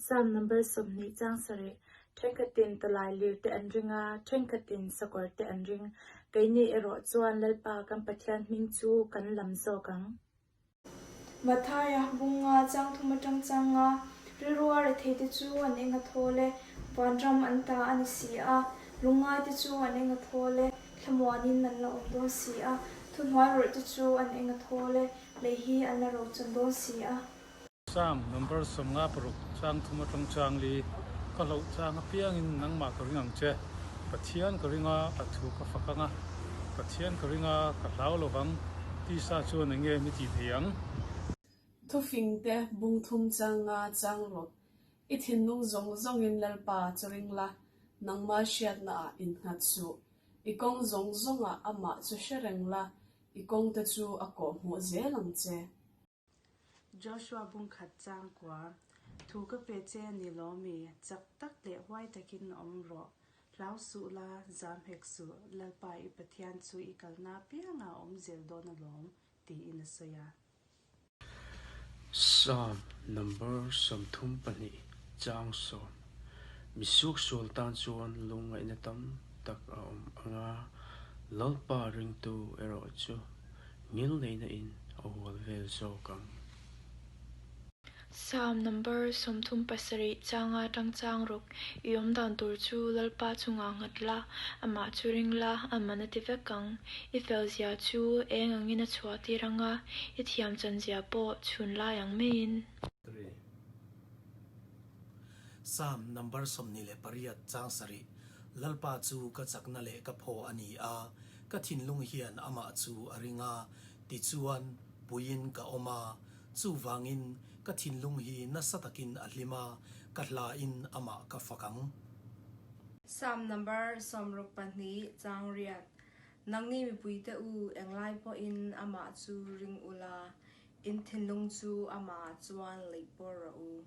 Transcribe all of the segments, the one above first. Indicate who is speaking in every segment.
Speaker 1: Psalm number 20 chang sarih, Thenkhatin tawlai lir te an ring a, thenkhatin sakawr te an ring. Keini erawh chuan Lalpa kan Pathian hming chu kan lam zawk ang.
Speaker 2: Mathaia bunga chang thum atang changa rilrua retheite chu an eng a thawl e, vanram an ta a ni si a, lungngaite chu an eng a thawl e, thlamuanin an la awm dawn si a, thuhnuai rawlhte chu an eng a thawl e, lei hi an la rochan dawn si a.
Speaker 3: Psalm number 56 chang thum atang chang li, Ka hlauh chang apiangin nangmah ka ring ang che, Pathian ka ring a, a thu ka fak ang a, Pathian ka ring a, ka hlau lo vang, tisa chuan eng nge mi tih thei ang?
Speaker 4: Thufingte bung thum chang nga chang rawh, I thinlung zawng zawngin Lalpa chu ring la, nangmah hriatnaah innghat suh. I kawng zawng zawngah amah chu hre reng la, i kawngte chu a kawhhmuh zel ang che.
Speaker 5: Joshua bungkhat changkua, Thu ka pe che a ni lo mi, chak tak leh huai takin awm rawh. Hlau suh la, zam hek suh, Lalpa i Pathian chu i kalna apiangah a awm zel dawn alawm, tiin a sawi a.
Speaker 6: Psalm number 32 chang sawm, Mi suksual tan chuan lungngaihna tam tak a awm ang a, Lalpa ringtu erawh chu ngilneihna in a hual vel zawk ang.
Speaker 7: Psalm number 37 changa tang chang ruk, I awm dan tur chu Lalpa chungah nghat la, amah chu ring la, a man a ti vek ang. I fel zia chu eng angin a chhuah tir ang a, i thiam chan zia pawh chhun lai ang maiin.
Speaker 8: Psalm number 28 chang sarih, Lalpa chu ka chakna leh ka phaw a ni a, ka thinlung hian amah chu a ring a, tichuan, puiin ka awm a. Chuvangin, ka thinlung hi nasa takin a hlim a, ka hlain amah ka fak ang.
Speaker 9: Psalm number 62 chang riat, Nangni mipuite u, englai pawhin amah chu ring ula, in thinlung chu amah chuan leih pawr rawh u.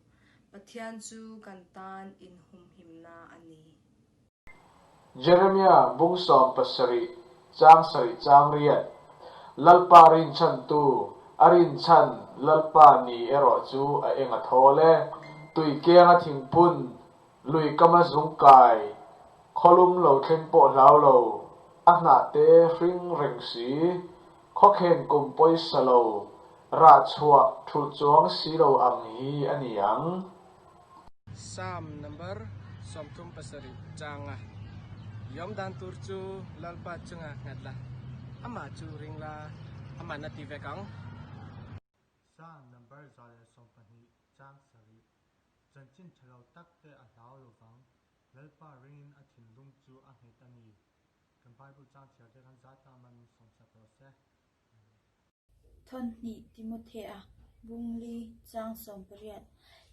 Speaker 9: Pathian chu kan tan inhumhimna a ni.
Speaker 10: Jeremia bung 17 chang sarih chang riat, Lalpa rinchhantu, a rinchhan Lalpa ni erawh chu a eng a thawl e. Tui kenga thingphun, lui kama zung kai, khawlum lo thleng pawh hlau lo, a hnah te hring reng si, khawkhen kum pawisa lo, rah chhuah thulh chuang si lo ang hi a ni ang.
Speaker 11: Psalm number 37 changa i awm dan tur chu Lalpa chunga nghat la, amah chu ring la, aman a ti vek ang.
Speaker 12: Psalm number 112 chang sarih, Chanchin tha lo tak te a hlau lovang, Lalpa ringin a thinlung chu a nghet a ni. Kan Bible chang chhiar te khan zat a man min sawmsak rawh se. Amen.
Speaker 13: Thawnhnih Timothea, Bungli, chang 18,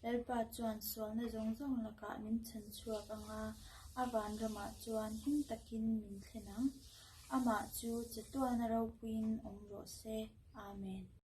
Speaker 13: Lalpa chuan sualna zawng zawng lakah min chhan chhuak ang a, a vanramah chuan him takin min thlen ang. Amah chu chatuana ropuiin awm rawh se. Amen.